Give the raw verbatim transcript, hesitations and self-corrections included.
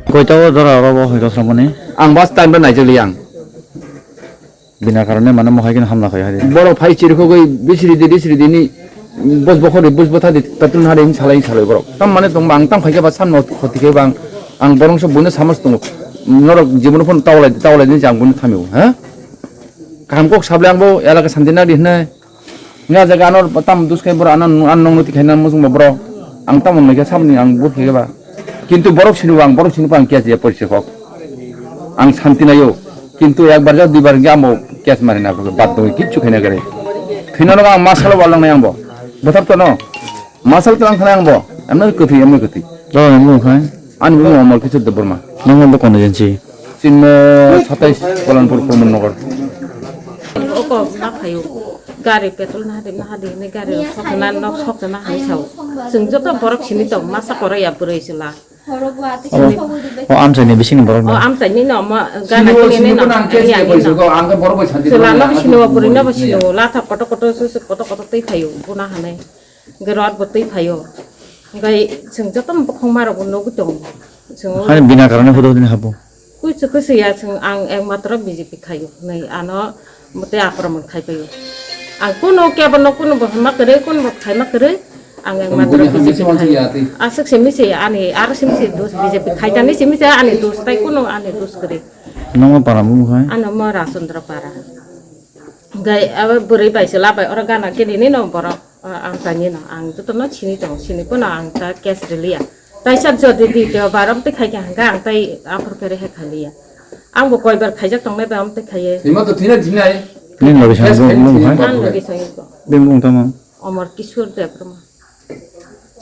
Koita o jora oro bo hoi dosra mani? Ang bas time bai naijak li ang. Bina karone mane mohai khe hamla khai hari. Borok phai chirikhogwi bisri di, bisri di ni bos bokhori, bos botha di, petrol hari ni salai, salai borok. Tam mane tong bang, tam khai khe ba samno khoti khe bang, ang borok se buino samas tongo. Norok jibono phone tawlai, tawlai ni jang buino thamio, ha? Kaham kok sable ang bo elaka santi na di hne. Nga jaga anor tam dus khai boro ano, ano nong nuti khai na musung ba boro. Ang tam nong khe sabni ang bo khai ba. Kintu borok sini bang, borok sini bang kya je porsi kok. Ang santi na yo. Kintu ekbar ja duibar ge amo kes mari na bad do kichu khai na gare. Khina no ang masalo balang na ang bo. Bothar to no. Masal tlang khana ang bo. Amno kwthwi, amno kwthwi. Jora nang bung khai? Ani bung Omar Kishore Debbarma. Nang bo kono jensi? Chinno satais Kolanpur Komon Nagar. Oko na phayo. Gari petrol na hadi, na hadi, ni gari sok na nok sok na hai sao. Sung joto borok sini to masa koro ya bwrwi sila. O amchaini bising borok O no. Amchaini no ma gana kini no. Sila no sini wa bwrwi no sini la tha koto koto su koto koto tei phayo. Buna hanai. Hwnkhe rot bo twi phaio. Hwnkhe chwng jotono bokhokma rokbo nugwi tongo. Chwng Hani bina karani hudo hudini habu. Kuisu kuisu ya chwng ang ekmatro B J P khaio. Nai ano mote akromon khai paio. Ang kuno kebo no kuno bo hama kwrwi, kuno bo khaima kwrwi. Ang ekmatro B J P khaio. Aswk simi se ani aro simi se dos B J P khaitani simi se ani dos tai kuno ani dos kwrwi. Nangma para mung khai? Ano mo Rajendra para. Hwnkhe abo bwrwi bai se labai oro gana kinini no borok. Ah, ang tani no, ang jotono sini tong, sini pono ang ta cash riliya. Taisa jodi di te barom te khai kha hwnkha ang tai aphur khe rehe khaliya. Ang bo koibar khaijak tongnai bai om te khaiye. Thwima to thwina thinai. Nini logi sang Cash bo khai mung thwina hai? Ang logi sang ko. Bini mung tamo? Omor Kishore Debbarma.